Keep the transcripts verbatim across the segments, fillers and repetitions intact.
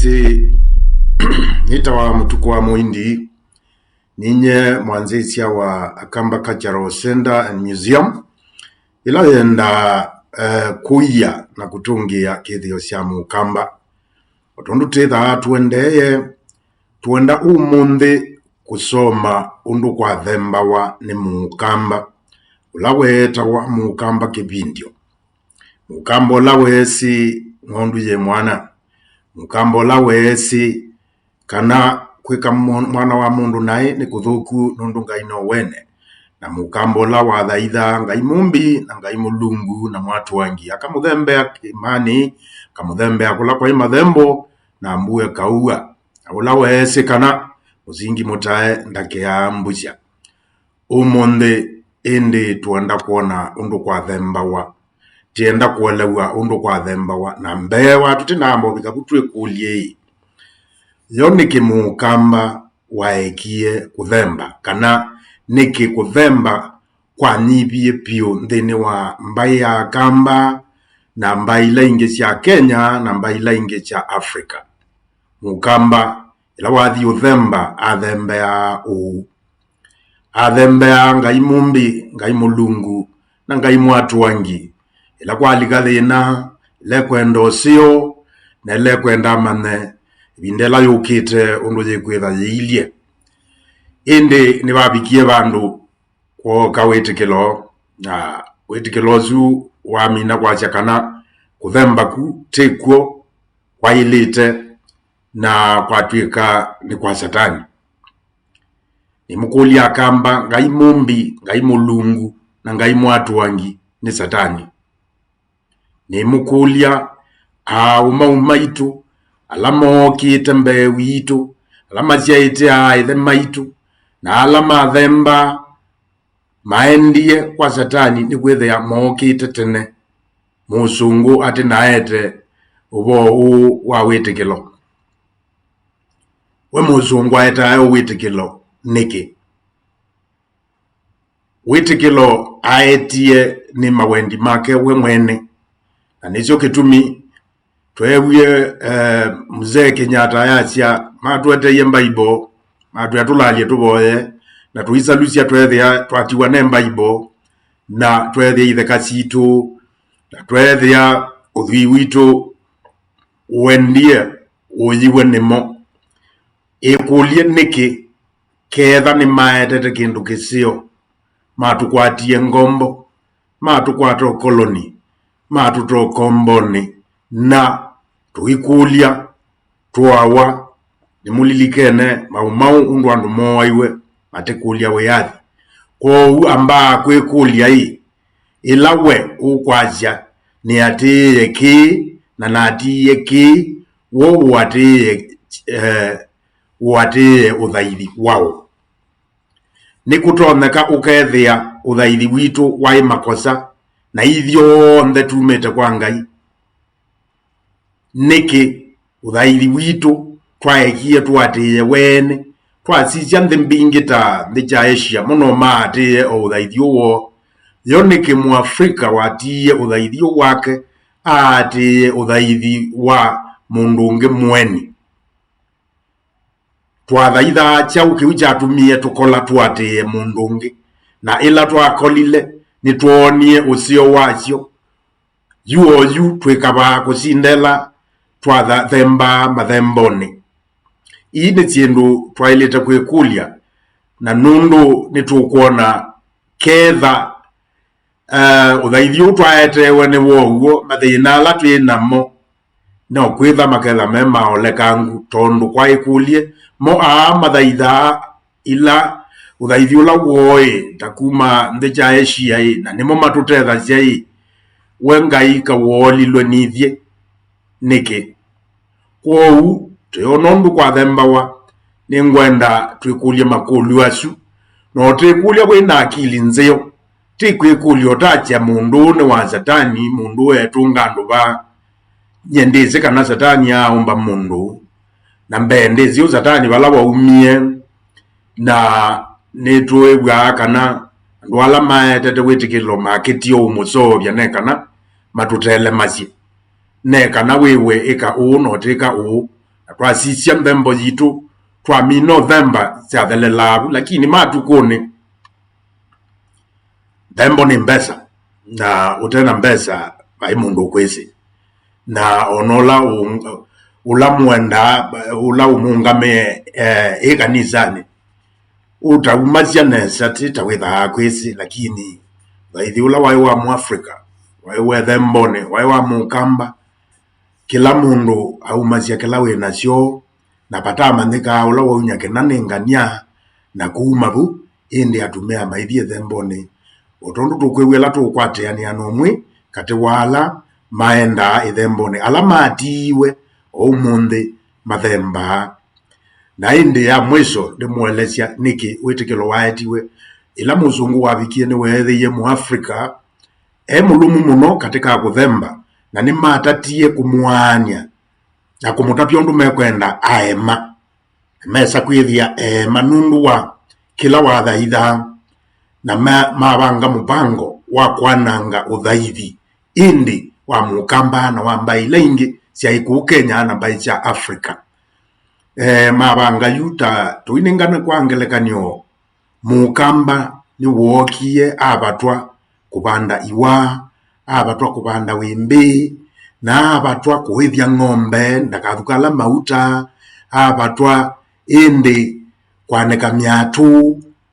Ti nĩtawa Mũtuku wa Mũindi, ninye mwanzĩsya wa Akamba Cultural Center and Museum, ĩla yendaa, eh, kũia na kũtũngĩĩa kĩthĩo sya Mũkamba. O tondũ twĩthaa tũendee, tũenda ũmũnthĩ kũsoma ũndũ kwathembawa nĩ Mũkamba, ũla weetawa Mũkamba kĩvindyo. Mũkamba ũla weesĩ ng'ondu yĩ mwana. Mũkamba ũla weesĩ kana kwĩka mwa-, mwana wa mũndũ naĩ nĩ kũthũku nũndũ Ngai no wene. Na Mũkamba ũla wathaithaa Ngai Mũmbi na Ngai Mũlungu na mwatũangi, akamũthembea kĩĩmanĩ, akamũthembea kũla kwaĩ mathembo, na mbua ĩkaua. Na ũla weesĩ kana mũsingi mũtae ndakeaa mbusya. Ũmũnthĩ ĩndĩ tũenda kwona ũndũ kwathembawa. Tienda kũelew'a ũndũ kwathembawa. Na mbee wa tũtinaamba ũvika vu twĩkũlye-ĩ, yo nĩkĩ Mũkamba waekie kũthemba, kana nĩkĩ kũthemba kwanyivie vyũ nthĩnĩ wa mbaĩ ya Akamba na mbaĩ ila ingĩ sya Kenya na mbaĩ ila ingĩ sya Africa? Mũkamba ĩla wathi ũthemba athembeaa ũu. Athembeaa Ngai Mũmbi, Ngai Mũlungu, na Ngai mwatũangi. Ĩla kwalika thĩna, ĩla ekwenda ũseo, na ĩla ekwenda amanye ĩvinda ĩla yũkĩte ũndũ yĩkwĩtha yĩilye. Ĩndĩ nĩvavikie vandũ kwooka wĩtĩkĩlo, na wĩtĩkĩlo ũsu wamina kwasya kana kũthemba ku ti kw'o kwaĩlĩte na kwatw'ĩka nĩ kwa Satani. Nĩmũkũlya Akamba, Ngai Mũmbi, Ngai Mũlungu, na Ngai mwatũangi nĩ Satani? Nĩmũkũlya, aaũmau maitũ, ala mookĩte mbee witũ, ala masyaĩte aaĩthe maitũ, na ala mathembaa, maendie kwa Satani nĩkwĩthĩa mookĩte tene, mũsũngũ atĩ naete ũvoo ũũ wa wĩtĩkĩlo? We mũsũngũ aetae wĩtĩkĩlo nĩkĩ? Wĩtĩkĩlo aetie nĩ mawendi make we mwene, na nĩkyo kĩtumi tweewie, eh, Mzee Kenyatta ayasya, matũeteie Mbaiboo, matwĩa tũlalye tũvoye, na tũisalusya tweethĩa twatiwa ne Mbaiboo, na tweethĩa itheka sitũ, na tweethĩa ũthwii witũ ũendie ũyiwe nĩmo. Ĩkũlye nĩkĩ, ketha nĩmaetete kĩndũ kĩseo, matũkwatie ngombo, matũkwata ũkoloni, matũtwa ũkombonĩ, na tũikũlya, twoawa? Nĩmũlilikene Mau Mau ũndũ andũ mooaiwe matekũlya wĩyathi? Kwoou ambaa kwĩkũlya-ĩ, ĩla we ũkwasya, nĩatĩĩe kĩĩ na natiie kĩĩ, w'o ũatĩĩe, eh, ũatĩĩe ũthaithi waũ? Nĩkũtonyeka ũkethĩa ũthaithi witũ waĩ makosa, na ithyonthe tumĩte kwa Ngai? Nĩkĩ ũthaithi witũ twaekie tũatĩĩe weene? Twasisya nthĩ mbingĩ ta nthĩ sya Asia mũno maatĩĩe o ũthaithi ũũ woo. Yo nĩkĩ Mũafrika watiie ũthaithi ũũ wake aatĩĩe ũthaithi wa mũndũ ũngĩ mũeni? Twathaithaa kyaũ kĩu kyatumie tũkola tũatĩĩe mũndũ ũngĩ? Na ĩla twakolile, nĩtwoonie ũseo wasyo. Yu o yu twĩkavaa kũsindela twathembaa mathembonĩ. Ii nĩ syĩndũ twaĩlĩte kwĩkũlya, na nũndũ nĩtũkwona ketha, eh, ũthaithi ũũ twaetewe nĩ wow'o, mathĩna ala twĩ namo no kwĩtha maketha me maolekangu, tondũ kwa ĩkũlye, mo aa mathaithaa ila ũthaithi ũla wooĩ ta kuma nthĩ sya Asia-ĩ, na nĩmo matũtethasya-ĩ, we Ngai kawoolilwe nithyĩ nĩkĩ? Kwoou, twĩona ũndũ kwathembawa, nĩngwenda twĩkũlye makũlyo asu, na ũtĩkũlya wĩ na akili nzeo, ti kwĩkũlya ũtasya mũndũ ũũ nĩ wa Satani, mũndũ ũũ etũnga andũ vaa. Nyie ndĩsĩ kana Satani aaũmba mũndũ ũũ, na mbee ndĩsĩ ũ Satani vala waumie, na nĩtwĩw'aa kana andũ ala maetete wĩtĩkĩlo makĩtie ũmũseũvya ne kana matũtelemasye, ne kana wĩwe ĩka ũũ na ũtĩka ũũ, Twasisya nthembo yitũ, twamina ũthemba, syathelelaa vu, lakini matukũnĩ, nthembo nĩ mbesa, na ũte na mbesa, vai mũndũ ũkwĩsĩ. Na ona ũla ũ-, ũla mũendaa, ũla ũmũngamĩe, eh, ĩ kanisanĩ, ũtaumasya nesa, ti ta wĩthaa akwĩsĩ, lakini thaithi ũla waĩ wa Mũafrika, waĩ wa ĩthembonĩ, waĩ wa Mũkamba, kĩla mũndũ aumasya kĩla wĩ nasyo, na vatamanyĩkaa ũla waunya kĩna nĩ ngania na kuma vu, ĩndĩ atumĩa maithi ĩthembonĩ. O tondũ tũkwĩw'a ĩla tũũkwatĩanĩa na ũmwe katĩ wa ala maendaa ĩthembonĩ, ala matiiwe o ũmũnthĩ mathembaa. Na ĩndĩ ya mwiso ndĩmũelesya nĩkĩ wĩtĩkĩlo waetiwe. Ĩla mũsũngũ wavikie nĩweethĩie Mũafrika e mũlũmu mũno katĩ ka kũthemba, na nĩmatatie kũmũaany'a na kũmũtavya ũndũ mekwenda aema. Na mesa kwĩthĩa eema nũndũ wa kĩla wathaithaa, na ma-, mavanga mũvango wa kwananga ũthaithi, ĩndĩ wa Mũkamba na wa mbaĩ ila ingĩ syaĩ kũu Kenya na mbaĩ sya Africa. E, mavanga yu ta tũinengane kwa ngelekany'o, Mũkamba nĩwookie avatwa kũvanda iwa, avatwa kũvanda wĩmbĩ, na avatwa kũĩthya ng'ombe ndakathuka ala mauta, avatwa ĩndĩ kwanĩka myatũ,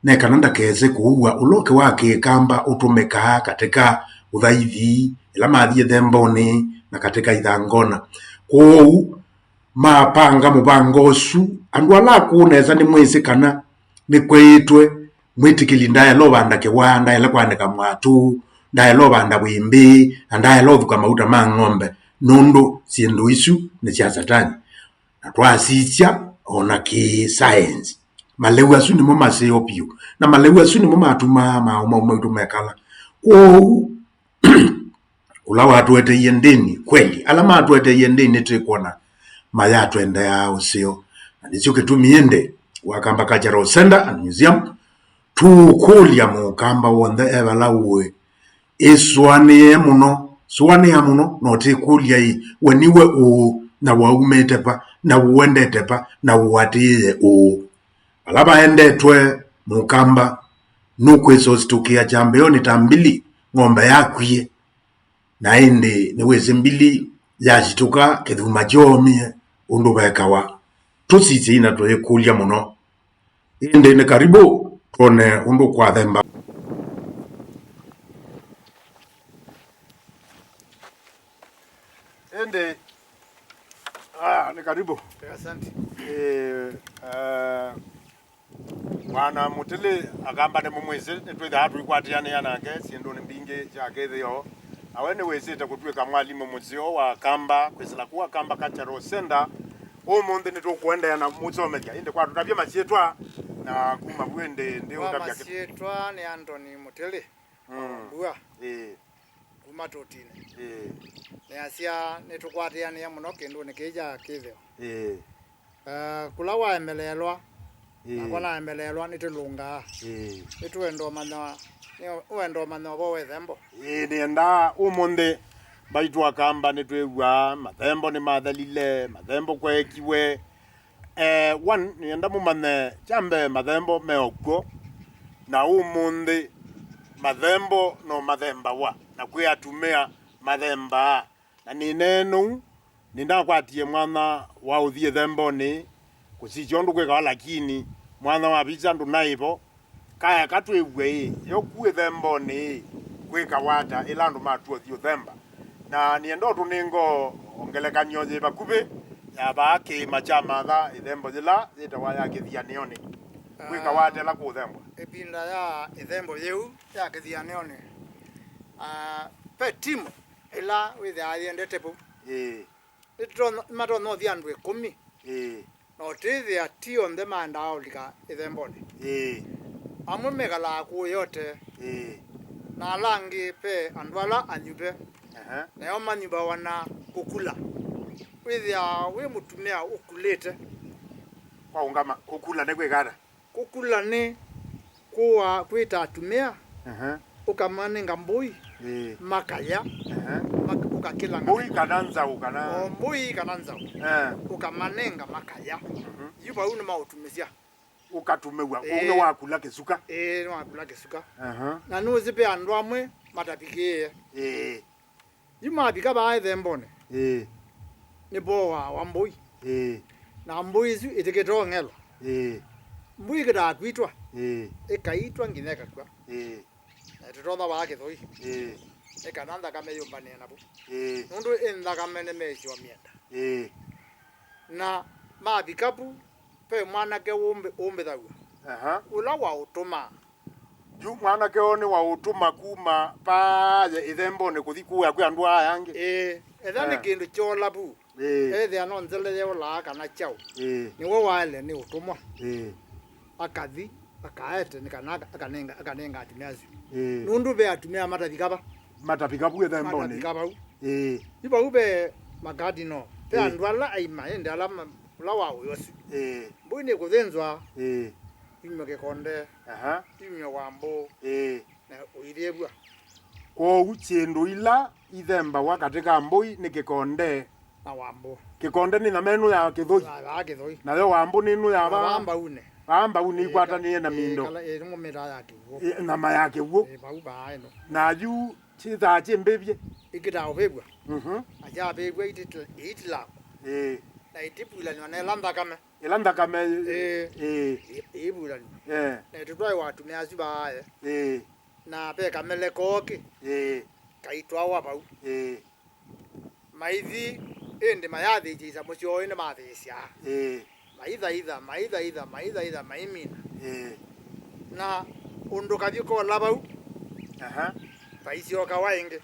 ne kana ndakese kũua ũloke wa Kĩkamba ũtũmĩkaa katĩ ka ũthaithi ĩla mathi ĩthembonĩ na katĩ ka ithangona. Kwoou, mapanga mũvango ũsu. Andũ ala akũũ nesa nĩmwĩsĩ kana nĩkweĩtwe mwĩtĩkĩli ndaela ũvanda kĩwa, ndaela kwanĩka mwatũ, ndaela ũvanda wĩmbĩ, na ndaela ũthuka mauta ma ng'ombe, nũndũ syĩndũ isu nĩ sya Satani. Na twasisya o na kĩ-saenzi, malĩu asu nĩmo maseo vyũ, na malĩu asu nĩmo matumaa maaũ mau maitũ mekala. Kwoou, ũla watũeteie ndĩni, kweli, ala matũeteie ndĩni twĩkwona mayatwendeaa ũseo. Na nĩkyo kĩtumi ĩndĩ Wakamba Cultural Center and Museum tũũkũlya Mũkamba w'onthe e vala ũĩ, ĩsũanĩe mũno, sũanĩa mũno, na ũtĩkũlya ĩ, we nĩwe ũũ, na waumĩte va, na ũendete va, na ũatĩĩe ũũ. Vala vaendetwe Mũkamba, nũkwĩsa ũsitũkĩa kyambĩonĩ ta mbili ng'ombe yakwie, na ĩndĩ nĩwĩsĩ mbili yasitũka kĩthuma kyoomie ũndũ vekawa. Tũsisye ina tũyĩkũlya mũno. Ĩndĩ nĩ karibu twone ũndũ kwathemba. Ĩndĩ, ah, nĩ karibu. Asante. Eh, eh, Bwana Mũtĩlĩ Akamba nĩmũmwĩsĩ, nĩtwĩthaa tũikwatĩanĩa nake syĩndũnĩ mbingĩ sya kĩthĩo. Na we nĩwĩsĩte kũtw'ĩka mwalimũ mũseo wa Akamba, kwĩsĩla kũu Akamba Cultural Center. Ũmũnthĩ nĩtũkũendeea na mũsomethya, ĩndĩ kwatũtavya masyĩtwa, na kuma vu ĩndĩ ndĩ kwa ũtavya kĩ- masyĩtwa nĩ Anthony Mũtĩlĩ. Mm. Mbua. Ĩĩ. Kuma Tũtinĩ. Ĩĩ. Nĩasya nĩtũkwatĩanĩa mũno kĩndũnĩ kĩĩ kya kĩthĩo. Ĩĩ. Eh, kũla waemeleelwa, ĩĩ, nakwa naemeleelwa nĩtũlũngaa. Ĩĩ. Nĩtũenda ũmanya, nĩ-, ũenda ũmanya ũvoo wa ĩthembo. Ĩĩ, nĩendaa ũmũnthĩ mbaitũ Akamba nĩtwĩw'aa, mathembo nĩmathelile, mathembo kweekiwe. Eh, one, nĩenda mũmanye kya mbee mathembo me o kw'o, na ũmũnthĩ mathembo no mathembawa, na kwĩ atumĩa mathembaa. Na nĩneenou, nĩnakwatie mwanya wa ũthi ĩthembonĩ kũsisya ũndũ kwĩkawa, lakini mwanya wa visa ndũnaĩ vo. Kaeka twĩw'e ĩ, yo ku ĩthembonĩ ĩ, kwĩkawa ata ĩla andũ matua ũthi ũthemba? Na nĩenda ũtũnenga o ngelekany'o yĩ vakuvĩ ya vaa kĩĩma kya Matha, ĩthembo yĩla yĩtawa ya Kĩthianĩonĩ. Kwĩkawa ata ĩla kũũthembwa? Ĩvinda ya ĩthembo yĩu ya Kĩthianĩonĩ, ah, ve timu ĩla wĩthĩaa yĩendete vau. Ĩĩ. Nĩtũtonya-, nĩmatonya ũthi andũ ĩkũmi. Ĩĩ. Na ũtĩthĩa ti onthe maendaa ũlika ĩthembonĩ. Ĩĩ. Amwe mekalaa kũũ Yote. Ĩĩ. Na ala angĩ ve andũ ala anyuve. Aha. Nao manyuvawa na kũkula. Wĩthĩaa wĩ mũtumĩa ũkulĩte. Kwaũngama, kũkula nĩ kwĩka ata? Kũkula nĩ kũa kwĩta atumĩa, aha, ũkamanenga mbũi, Ĩĩ. Makaya. Ehe. Mak-, ũkakĩla mbũi kana nzaũ kana o mbũi kana nzaũ. Eh. Ũkamanenga makaya. Mhm. Yu vau nĩmaũtumĩsya. Ũkatumĩw'a. Ĩĩ. Ũu nĩwakula kĩsuka. Ĩĩ, nĩwakula kĩsuka. Aha. Na nũsĩ ve andũ amwe matavikĩĩe. Ĩĩ. Yu mavika vaa ĩthembonĩ, ĩĩ, nĩvooawa mbũi. Ĩĩ. Na mbũi ĩsu ĩtĩkĩte ũng'elwa. Ĩĩ. Mbũi ĩkĩtaa kwitwa, ĩĩ, ĩkaitwa nginya ĩkakw'a. Ĩĩ. Na ĩtĩtonya vaa kĩthũi. Ĩĩ. Nĩ kana nthakame yũmbanĩe navu. Ĩĩ. Nũndũ ĩ nthakame nĩmeĩsĩ o mĩenda. Ĩĩ. Na mavika vu, ve mwanake ũmbĩ-, ũmbĩthaw'a. Aha. Ũla waũtũmaa. Yu mwanake ũũ nĩwaũtũma kuma vaa ĩthembonĩ kũthi kũya kwĩ andũ aya angĩ. Ĩĩ, etha nĩ, eh, kĩndũ kyola vu. Ĩĩ. Ethĩa no nzele yeũlaa kana kyaũ. Ĩĩ. Nĩwe waĩle nĩ ũtũmwa. Ĩĩ. Akathi, akaete, nĩ kana aka-, akanenga, akanenga atumĩa asu. Ĩĩ. Nũndũ ve atumĩa matavika va. Matavika vu ĩthembonĩ. Matavika vau. Ĩĩ. Yu vau ve makadino. Ve, ĩĩ, andũ ala aima, ĩndĩ ala ma-, ũla wa ũĩ ũsu. Ĩĩ. Mbũi nĩkũthĩnzwa. Ĩĩ. Imwe kĩkonde. Aha. Imwe wambũ. Ĩĩ. Na ũithĩvw'a. Kwoou syĩndũ ila ithembawa katĩ ka mbũi nĩ kĩkonde. Na wambũ. Kĩkonde nĩ nyama ĩno ya kĩthũi. Ya, ya kĩthũi. Nayo wambũ nĩ ĩno ya vaa. Vaa mbaunĩ. Vaa mbaunĩ, ĩĩ, ikwatanĩe na, ĩĩ, mindo. Kala, ĩĩ, nĩmo mĩtaa ya kĩw'ũ. Ĩ, nyama ya kĩw'ũ. Ĩĩ, vau vaa ĩno. Na yu syĩthaa syĩmbĩvye. Ikĩtaa ũvĩvw'a. Mhm. Na syavĩvw'a ititila-, itilakwa. Ĩĩ. Na itivulanĩwa na ĩla nthakame. Ĩla nthakame, ĩĩ, ĩĩ, ĩ-, ĩivulanĩwa. Eh. Na ĩtũtwaĩwa atumĩa asu vaaye. Ĩĩ. Na ve kamele kokĩ. Ĩĩ. Kaitwawa vau. Ĩĩ. Maithi, ĩndĩ mayathĩĩsya isamũ syoo nĩmathĩĩsyaa. Ĩĩ. Maithaitha, maithaitha, maithaitha, maimina. Ĩĩ. Na ũndũ kathi kola vau, aha, vaisyokawa ĩngĩ.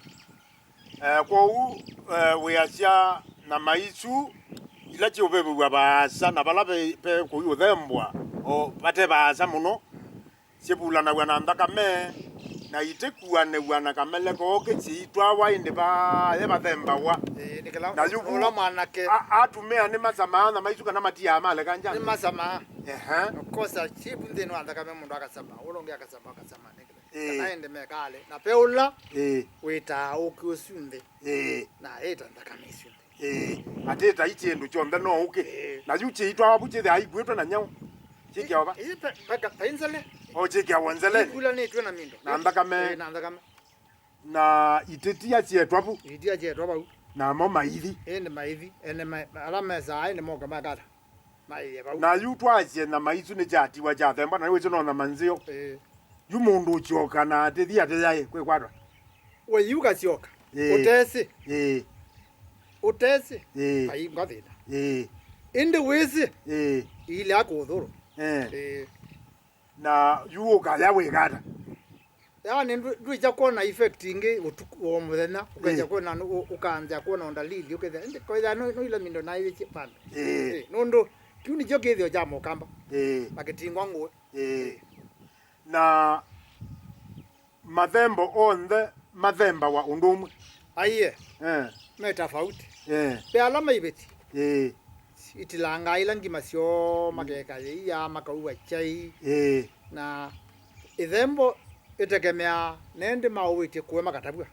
Eh, kwoou, eh, wĩasya nyama isu ila syĩũvĩvĩw'a vaasa na vala ve, ve kũiũthembwa, o vate vaasa mũno, syĩvulanaw'a na nthakame, na itĩkuanĩw'a na kamele kokĩ, syĩitwawa ĩndĩ vaaye vathembawa. Ĩĩ, nĩ kĩla, na yu vu, ũla mwanake. A-, atumĩa nĩmasamaa nyama isu kana matiaa maleka nja? Nĩmasamaa. Ehe. Of course, syĩ vu nthĩnĩ wa nthakame, mũndũ akasamaa, ũla ũngĩ akasamaa, akasamaa, nĩ kĩla. Ĩĩ. Kana ĩndĩ mekalĩ. Na ve ũla, ĩĩ, wĩtaa ũkĩ ũsu nthĩ. Ĩĩ. Na ĩta nthakame isu nthĩ. Ĩĩ. Atĩ ĩtai kĩndũ kyonthe no ũkĩ. Ĩĩ. Na yu kĩitwawa vu kĩthĩaa ikuĩtwe na nyaũ. Kĩkĩawa va? Ĩĩ, pe-, pe-, pe nzele. O kĩkĩawa nzele. Ikulanĩtw'e na mindo. Na nthakame. Ĩĩ, na nthakame. Na ititia syetwa vu. Ititia syetwa vau. Namo maithi. Ĩndĩ maithi. Ene ma-, ala mesaa ĩndĩ moka makata. Maĩe vau. Na yu twasye nyama isu nĩkyatiwa kyathemba, na nĩwĩsĩ no nyama nzeo. Ĩĩ. Yu mũndũ ũkyoka na atĩthi atĩyaĩ kwĩkwatwa. We yu kasyoka. Ĩĩ. Ũtesĩ. Ĩĩ. Ũtesĩ. Ĩĩ. Ai, ngwa thĩna. Ĩĩ. Ĩndĩ wĩsĩ. Ĩĩ. Ile akũthũrũ. Ĩĩ. Ĩĩ. Na yu ũkaya wĩkata. Yaani, ndwĩ-, ndwĩkya kwona effect ingĩ ũtukũ o mũthenya, ũkethĩa, ĩĩ, kwona nũ-, ũ-, ũkanzĩa kwona o ndalili, ũkethĩa, ĩndĩ kwĩthĩa nũ-, nũile mindo naĩyĩkye vandũ. Ĩĩ. Ĩĩ, nũndũ kĩu nĩkyo kĩthĩo kya mũkamba. Ĩĩ. Na kĩtingwa ngũĩ. Ĩĩ. Ĩĩ. Na mathembo onthe mathembawa ũndũ ũmwe? Aiee. Eh. Me tofauti. Eh. Ve ala maivĩtye. Ĩĩ. Itilangaa ila ngima syoo, mm, makeka yĩia, makaua kyai. Ĩĩ. Na ĩthembo ĩtekemeaa na ĩndĩ maũĩtye kũe makatavw'a.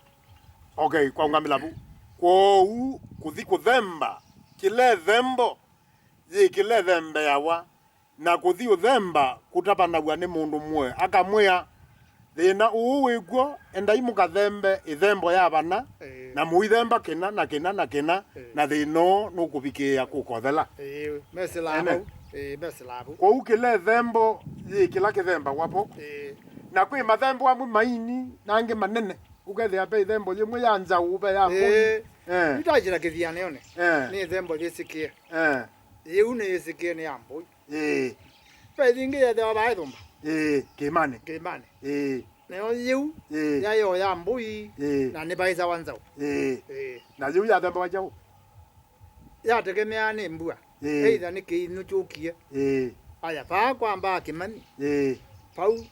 Okay, kwaũngamĩla vu. Kwoou kũthi kũthemba, kĩla ĩthembo yĩ kĩla ĩthembeawa, na kũthi ũthemba kũtavanaw'a nĩ mũndũ mũoe, akamwĩa, thĩna ũũ wĩ kw'o, endai mũkathembe ĩthembo ya vana, ĩĩ, na mũithemba kĩna na kĩna na kĩna, ĩĩ, na thĩna ũũ nũkũvikĩĩa kũkothela. Ĩĩ, mesĩlaa, ene, vau. Ĩĩ, mesĩlaa vau. Kwoou kĩla ĩthembo yĩ kĩla kĩthembawa vo. Ĩĩ. Na kwĩ mathembo amwe maini na angĩ manene. Ũkethĩa ve ĩthembo yĩmwe ya nzaũ, ve ya mbũi. Ĩĩ. Eh. Yu twakĩla kĩthianĩonĩ. Eh. Nĩ ĩthembo yĩsĩkĩe. Eh. Yĩu nĩyĩsĩkĩe nĩ ya mbũi. Ĩĩ. Ve yĩngĩ yethĩawa vaa ĩthũmba. Ĩĩ, kĩĩmanĩ. Kĩĩmanĩ. Ĩĩ. Nayo yĩu, ĩĩ, yaĩ o ya mbũi, ĩĩ, na nĩvaĩsawa nzaũ. Ĩĩ. Ĩĩ. Na yĩu yathembawa kyaũ? Yategemeaa nĩ mbua. Ĩĩ. Either nĩ kĩinyũ kyũkie. Ĩĩ. Aya, vaa kwambaa kĩmani. Ĩĩ. Vau,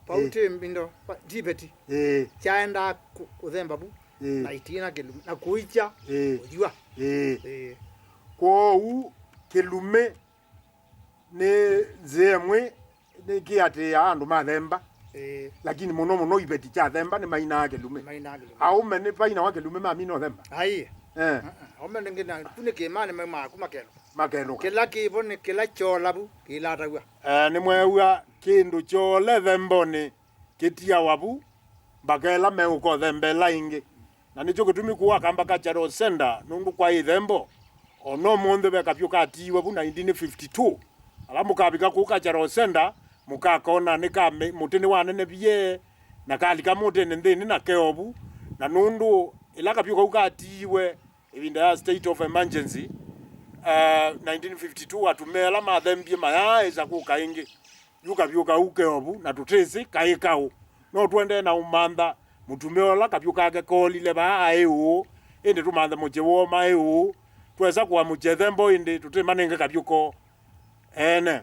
vau, ĩĩ, ti mbindo, va-, ti veti. Ĩĩ. Kyaendaa kũ-, kũthemba vu, ĩĩ, na itina kĩlumi, na kũikya, ĩĩ, ũyua. Ĩĩ. Ĩĩ. Kwoou kĩlumi nĩ nzĩa ĩmwe nĩkĩatĩĩaa andũ mathemba. Ĩĩ. Lakini mũno mũno iveti kya themba nĩmainaa kĩlumi. Nĩmainaa kĩlumi. Aũme nĩvainawa kĩlumi mamina ũthemba. Ai. Eh. Uh-uh. Aũme nĩngĩ na kunĩ kĩĩmanĩ maumaa ku makelũka. Makelũka. Kĩla kĩvo nĩ kĩla kyoola vu kĩilataw'a. Eh, nĩmweew'a kĩndũ kyoole thembonĩ kĩtiawa vu, mbaka ĩla meũka ũthembeela ĩngĩ. Na nĩkyo kĩtumi kũu Akamba Cultural Center, nũndũ kwaĩ ĩthembo, o na ũmũnthĩ ve kavyũ katiiwe vu nineteen fifty-two. Ala mũkavika kũu Cultural Center, mũkakona nĩ ka mĩ-, mũtĩ nĩwanenevie, na kalika mũtĩnĩ nthĩnĩ na keovu. Na nũndũ ĩla kavyũ kau katiiwe, ĩvinda ya state of emergency, eh, nineteen fifty-two, atumĩa ala mathembie mayaaĩsa kũka ĩngĩ. Yu kavyũ kau keovu, na tũtĩsĩ kaĩ kaũ. No tũendee na ũmantha mũtumĩa ũla kavyũ kake koolile vaa aĩ ũũ, ĩndĩ tũmanthe mũsyĩ woo maĩ ũũ. Twesa kũamũkya ĩthembo ĩndĩ tũtĩmanenge kavyũ koo ene.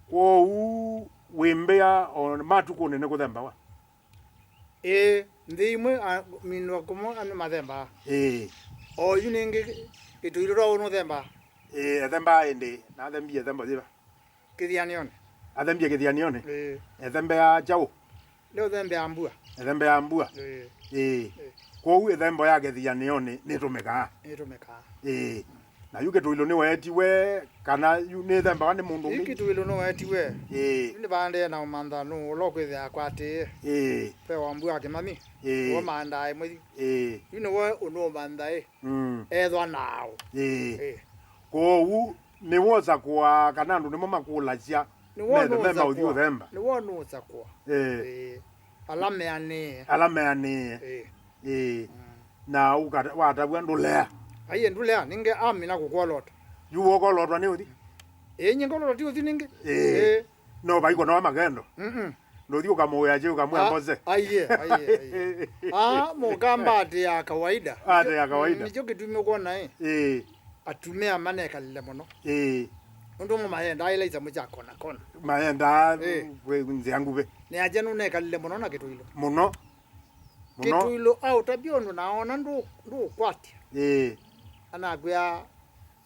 Kwoou wĩmbĩa o matukũnĩ nĩkũthembawa. Ĩĩ, nthĩ imwe, a, minũa kũmwe andũ mathembaa. Ĩĩ. O yu nĩngĩ, ĩtũilũ twa ũnũ ũthembaa. Ĩĩ, ethembaa ĩndĩ, nathembie ethembo yĩva? Kĩthianĩonĩ. Athembie kĩthianĩonĩ? Ĩĩ. Ethembea kyaũ? Nĩ ũthembea mbua. Ethembea mbua? Ĩĩ. Ĩĩ. Ĩĩ. Kwoou ĩthembo ya kĩthianĩonĩ nĩtũmĩkaa? Nĩtũmĩkaa. Ĩĩ. Na yu kĩtũilũ nĩweetiwe, kana yu nĩthembawa nĩ mũndũ ũngĩ? Yu kĩtũilũ nĩweetiwe. Ĩĩ. Yu nĩvaendee na ũmantha nũũ ũla ũkwĩthĩa akwatĩĩe. Ĩĩ. Ve wa mbua kĩmami. Ĩĩ. Ũmaandaa ĩmwe yu. Ĩĩ. Yu nĩwe ũnũũmanthaĩ. Mm. Ethwa naaũ. Ĩĩ. Ĩĩ. Kwoou nĩwosakũaa kana andũ nĩmo makũlasya methe me maũthi ũthemba? Nĩwonũsakũa. Ĩĩ. Ĩĩ. Ala meanĩe. Ala meanĩe. Ĩĩ. Ĩĩ. Mm. Na ũka-, watavw'a ndũlea? Aiye, ndũlea, nĩngĩ amina kũkwolota. Yu wokolotwa nĩ ũthi? Ĩĩ, nyingolota ti ũthi nĩngĩ. Ĩĩ. Ĩĩ. No vaikonawa magendo? Mm-mm. Ndũthi ũkamũĩa kĩ ũkamwĩa mboze. Aiye, aiye, aiye. Ah, mũkamba atĩ ya kawaida. Atĩ ya kawaida. Nĩkyo kĩtumi ũkwona ĩ. Ĩĩ. Atumĩa manekalile mũno. Ĩĩ. Ũndũ ũmwe mayendaa ila isamu kya kona kona. Mayendaa. Ĩĩ. Nzĩa nguvĩ. Nĩ aja nũnekalile mũno na kĩtũilũ. Mũno. Mũno. Kĩtũilũ aũtavya ũndũ naona ndũ-, ndũũkwatya. Ĩĩ. Anakwĩa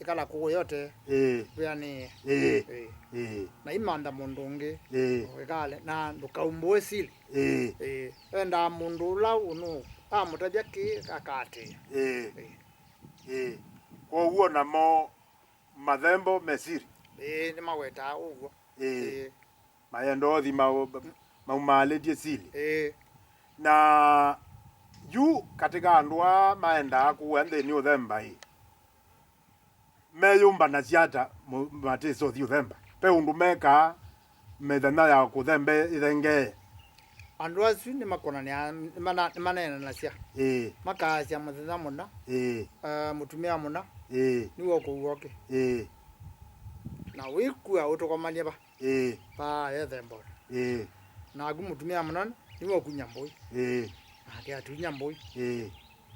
ĩkala kũũ yote. Ĩĩ. Wĩanĩe. Ĩĩ. Ĩĩ. Ĩĩ. Na imantha mũndũ ũngĩ. Ĩĩ. Ĩkale na ndũkaumbũe sili. Ĩĩ. Ĩĩ. Endaa mũndũ ũla ũnũ amũtavya kĩĩ akatĩĩa. Ĩĩ. Ĩĩ. Ĩĩ. Kwoou namo mathembo me sili. Ĩĩ, nĩmawetaa ũw'o. Ĩĩ. Ĩĩ. Mayenda ũthi mau-, maumaalĩtye sili. Ĩĩ. Na yu katĩ ka andũ aa maendaa kũa nthĩnĩ ũthemba-ĩ, meyũmbanasya ata mũ-, matĩsa ũthi ũthemba? Ve ũndũ mekaa mĩthenya ya kũthemba ĩthengee? Andũ asu nĩmakonanĩa, nĩmana-, nĩmaneenanasya. Ĩĩ. Makaasya mũthenya mũna. Ĩĩ. Eh, mũtumĩa mũna. Ĩĩ. Nĩwe ũkũw'oke. Ĩĩ. Na wĩkua ũtũkomanie va? Ĩĩ. Vaa ethembona. Ĩĩ. Naku mũtumĩa mũnene nĩwe ũkunya mbũi. Ĩĩ. Nake atunya mbũi. Ĩĩ.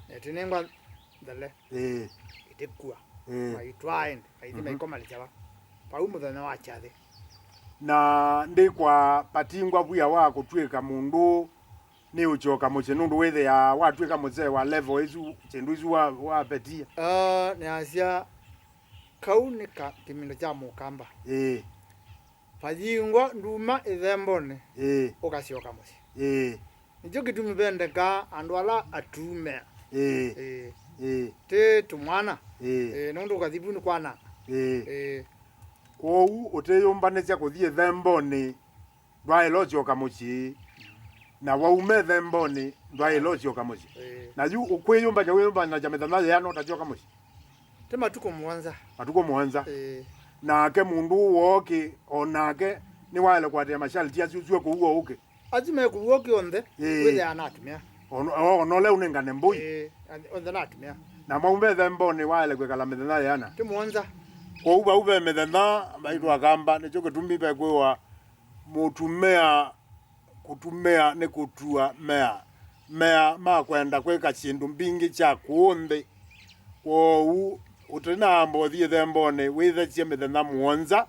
Etinengwa nthele. Ĩĩ. Ĩtĩkua. Ĩĩ. Maitwaa ĩndĩ. Maithi maikomalĩkya va? Vau mũthenya wa kyathĩ. Na ndĩkwa patingwa vwia wa kũtw'ĩka mũndũ nĩ ũkyoka mũsyĩ nũndũ wĩthĩaa watw'ĩka mũsee wa level ĩsu, syĩndũ isu wa, wapetie. Ah, nĩasya kau nĩ ka kĩmindo kya mũkamba. Ĩĩ. Vayingwa nduma ĩthembonĩ. Ĩĩ. Ũkasyoka mũsyĩ. Ĩĩ. Nĩkyo kĩtumi vendekaa andũ ala atumĩa. Ĩĩ. Ĩĩ. Ĩĩ. Ti tũmwana. Ĩĩ. Ĩĩ, nũndũ ũkathi vu nĩ kwananga. Ĩĩ. Ĩĩ. Kwoou ũtĩyũmbanĩsya kũthi ĩthembonĩ ndwaĩle ũsyoka mũsyĩ, na wauma ĩthembonĩ ndwaĩle ũsyoka mũsyĩ. Ĩĩ. Na yu ũkwĩyũmbany'a wĩyũmbanasya mĩthenya yĩana ũtasyoka mũsyĩ? Ti matukũ mũonza. Matukũ mũonza. Ĩĩ. Nake mũndũ ũũ wooke, o nake nĩwaĩle kũatĩĩa masharti asu ũsue kũu o ũke. Asu mekũw'o kĩonthe, ĩĩ, wĩthĩaa na atumĩa. Ono, o-, ona ũla ũnengane mbũi. Ĩĩ, onthe na atumĩa. Na mwaumba ĩthembonĩ waĩle kwĩkala mĩthenya yĩana? Ti mũonza. Kwoou vau ve mĩthenya, maitũ Akamba, nĩkyo kĩtumi vekwĩwa mũtumĩa, kũtumĩa nĩ kũtua mea. Mea ma kwenda kwĩka syĩndũ mbingĩ sya kũũ nthĩ. Kwoou, ũtĩnaamba ũthi ĩthembonĩ, wĩthesye mĩthenya mũonza,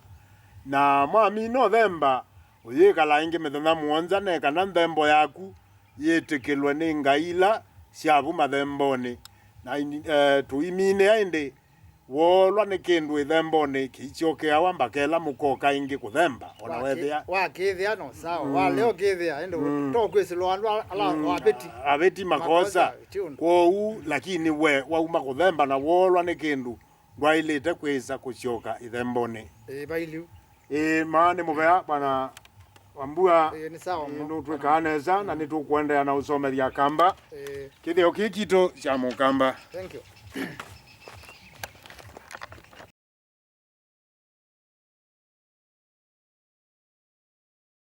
na mwamina ũthemba, ũyĩkala ĩngĩ mĩthenya mũonza, ne kana nthembo yaku yĩtĩkĩlwe nĩ ngai ila sya vu mathembonĩ, na ini-, eh, tũiminĩa ĩndĩ Woolwa nĩ kĩndũ ĩthembonĩ kĩisyokeawa mbaka ĩla mũkoka ĩngĩ kũthemba, ona wethĩa. Wakĩthĩa no sawa, walea ũkĩthĩa, ĩndĩ tokwĩsĩlwa andũ ala avĩti. Avĩti makosa. Kwoou, lakini we wauma kũthemba na woolwa nĩ kĩndũ, ndwaĩlĩte kwĩsa kũsyoka ĩthembonĩ. Ĩĩ, vailiu. Ĩĩ, maa nĩ mũvea, Bwana Wambua. Ĩĩ, nĩ sawa mũno. Nũtwĩkaa nesa na nĩtũkũendeea na ũsomethya Akamba. Ĩĩ. Kĩthĩo kĩĩ kitũ kya Mũkamba. Thank you.